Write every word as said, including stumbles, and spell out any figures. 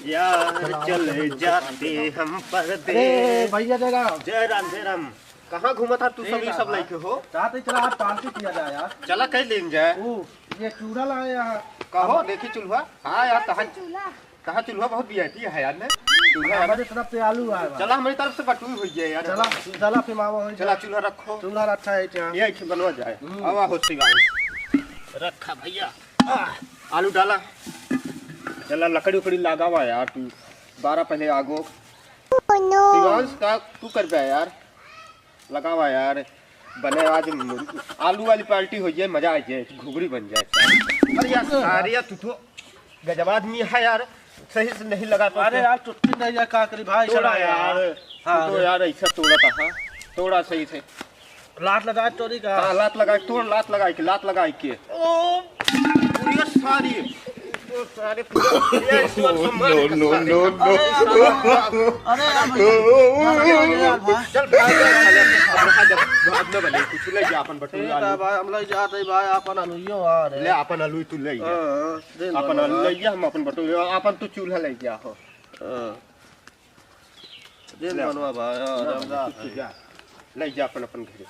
यार चले जाते हम परदेस। अरे भैया जय राम। जय राम, जय राम। कहाँ घूमत हा तू? ए सब, ई सब दादा। लइके हो? चाहते ही चला, आज पार्टी किया जाए यार। चला, कई लेन जाए। ओ, ये चूल्हा लाए यहाँ। कहो, देखी चूल्हा। हाँ यार, तहाँ, चूल्हा। तहाँ चूल्हा बहुत वीआईपी है यार, ने? चूल्हा है ना? हमारे तरफ से आलू आए बा। चला, हमारी तरफ से बटुई हुई है यार। चला, चला, फिर मामा हो चला, जाए। चूल्हा रखो। चूल्हा रखा है क्या? ये एक बनवा जाए। हम्म। आवा हो शिवांश। रखा भैया। आह, आलू डाला। चला, लकड़ी उकड़ी लगावा यार तू। बारह पहले आगो। शिवांश, का तू कर बे यार? लगावा यार। बने आज मुर्ग-, आलू वाली पार्टी हो जाए, मजा आ जाए, घुघरी बन जाए। अरे यार, सारे यार, तू तो गजब आदमी है यार, सही से नहीं लगा पाते। अरे यार, टूटती नहीं है, का करी भाई, तोड़ा चला यार। यार, हाँ, तू तो अरे। यार ऐसा तोड़ा था, हाँ? तोड़ा सही से। लात लगाए तोरी का? हाँ, लात लगाए, तोड़, लात लगाए के, लात लगाए के। ओ, पूरी सारी, ओ, सारे पूरा, ये इसको सम्मान no, no, no, no, no। अरे यार, अरे यार, भैया, अरे यार, भाई। चल, भाई, भाई, भाई, अब रखा जब, बाद में भले, कुछ ले जा अपन बटुआ ठीक है आलू। भाई, हम लोग जाते हैं भाई, अपन आलू यो आ रहे। ले, अपन आलू तू ले जा। हाँ, हाँ, दे दो अपन आलू भाई। ले जा, हम अपन बटुआ, अपन तू चूल्हा ले जा हो। हाँ। दे ले। मनवा भाई, हाँ, हाँ, राम राम। तू जा। ले जा अपन, अपन घरे।